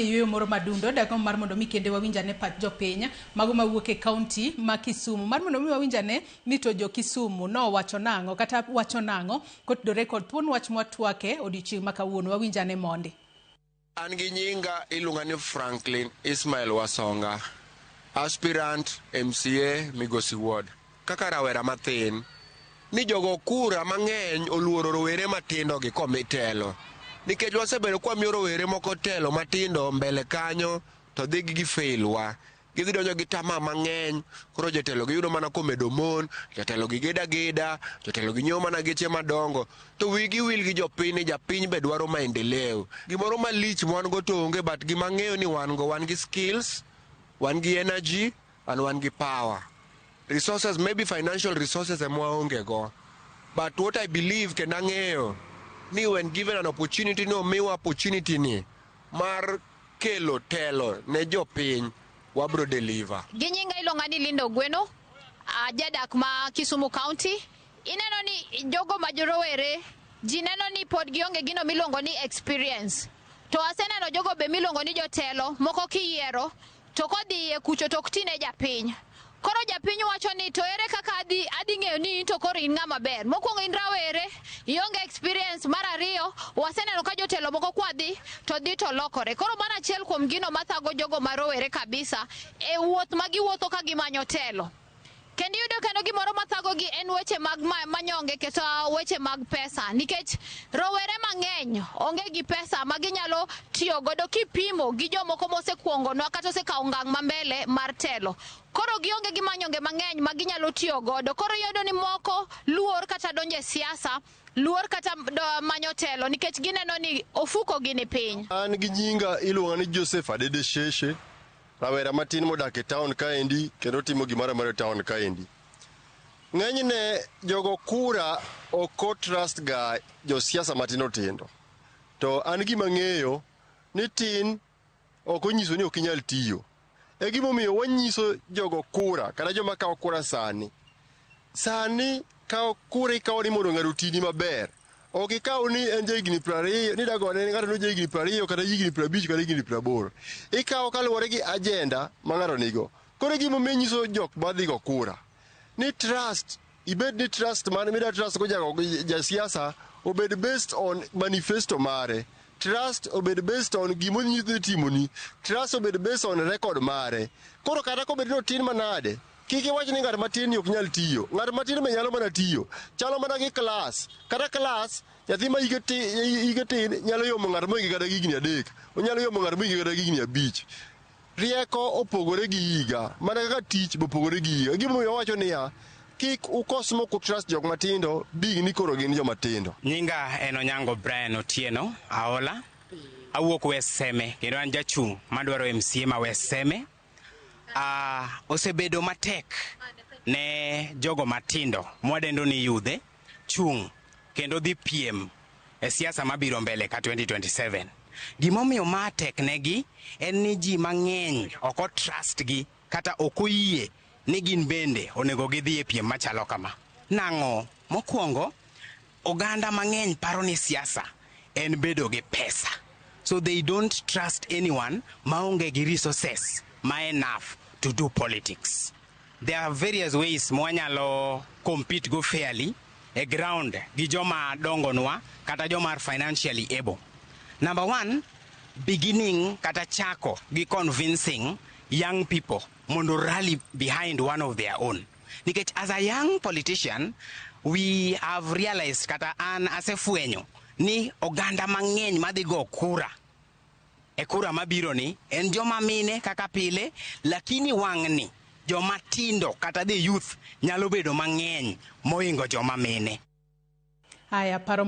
Yueyo moro madundo dagombo mar mondo mi kende wawinj ane pach jopiny mago mawuok e kaunti ma Kisumu mar mondo mi wawinj ane ni to jo Kisumu nowacho nang'o kata wacho nang'o kotudore kod thuon wach mwatwake odiochieng' ma kawuono. Wawinj ane mondi. An gi nyinga iluonga ni Franklin Ismail Wasonga, aspirant MCA Migosi Ward. Kaka rawera mathin, ni jogo kura mang'eny oluoro rowere matindo gi komi telo. Nikech wasebedo kwamiyo rowere moko telo matindo mbele kanyo to dhi gi fail wa. Gidhi donjo gi tamaa mang'eny, koro jotelo giyudo mana komedo mon, jotelo gi gedo ageda, jotelo gi nyiewo mana geche madongo. To wigi wil gi jopiny ni japiny be dwaro maendeleo. Gimoro malich ma wan go to onge, but gima ang'eyo ni wan go, wan gi skills, wan gi energy and wan gi power. Resources, maybe financial resources ema waonge go. But what I believe kendo ang'eyo ni when given an opportunity, ni omiwa opportunity ni mar kelo telo ne jopiny, wabro deliver. Gi nyinga iluonga ni Linda Ogweno, ajadak ma Kisumu County. Ineno ni jogo ma rowere, ji neno ni pod gionge gino miluongo ni experience. To aseneno jogo be miluongo ni jotelo, moko kiyiero, to kodhi iye kucho to ok tine japiny. Koro japiny wacho ni to ere kaka adhi ng'eyo ni in to koro in ng'ama ber. Mokwongo in rawere, ionge experience. Mar ariyo, waseneno ka jotelo moko kwadhi to dhi to lokore. Koro mano achiel kuom gino mathago jogo ma rowere kabisa e wuoth ma giwuotho ka gimanyo telo. Kendo iyudo kendo gimoro mathagogi en weche mag manyonge kata weche mag pesa, nikech rowere mang'eny onge gi pesa ma ginyalo tiyo godo kipimo gi jomoko mosekuongonwa kata osekawo ngang' ma mbele mar telo. Koro gionge gi manyonge mang'eny ma ginyalo tiyo godo. Koro iyudo ni moko luor kata donjo e siasa, luor kata manyo telo, nikech gineno ni ofuko gi ni piny. An gi nyinga iluonga ni Joseph Adede Sheshe, rawera matin modak e town kaendi kendo timo gimoro amora e town kaendi. Ng'enyne jogo kura ok trust ga josiasa matindo tindo. To an gima ng'eyo ni tin ok onyiso ni ok inyal tiyo. E gimomiyo wanyiso jogo kura kata joma kawo kura sani. Sani kawo kura ikawo ni mondo ng'ato otini maber. Ok ikaw ni en jahigni 20 ni dagone ng'ato no jahigni 20 kata higni 50 kata higni 80. Ikawo kaluwore gi agenda ma ng'ato nigo. Koro e gimomiyo inyiso jok madhi go kura ni trust ibed ni trust man mida trust go jago jasiasa obed based on manifesto mare. Trust obed based on gimodhi timoni. Trust obed based on record mare. Koro kata kobed ni otin manade, kik iwach ni ng'at matin ni ok nyal tiyo. Ng'at matin be nyalo mana tiyo. Chalo mana gi class. Kata class, nyathi ma hike tin nyalo yomo ng'at mohinge kata higni 3. Onyalo yomo ng'at mohinge kata higni 5. Rieko opogore gi higa, mana kaka tich be opogore gi higa. Gimomiyo wawacho niya, kik ukos mok trust jok matindo, being ni koro gin joma tindo. Nyinga en Onyango Brian Otieno Aola. Awuok West Seme kendo an jachung' madwaro MCA ma West Seme. Osebedo matek ne jogo matindo mwadendo ni yudhe chung' kendo dhi piem e siasa mabiro mbele ka 2027. Gimomiyo ma tek negi en ni ji mang'eny ok o trust gi kata ok oyie ni gin bende onego gidhi e piem machalo kama. Nang'o? Mokwongo, oganda mang'eny paro ni siasa en bedo gi pesa. So they don't trust anyone maonge gi resources ma enough to do politics. There are various ways mwanyalo compete go fairly e ground gi joma dongonwa kata joma are financially able. Number one, beginning kata chako gi convincing young people mondo rally behind one of their own. Nikech as a young politician, we have realized, kata an asefwenyo ni oganda mang'eny madhi go kura e kura mabiro ni en joma mine kaka pile, lakini wang'ni joma tindo kata the youth nyalo bedo mang'eny mohingo joma mine. Haya, paro.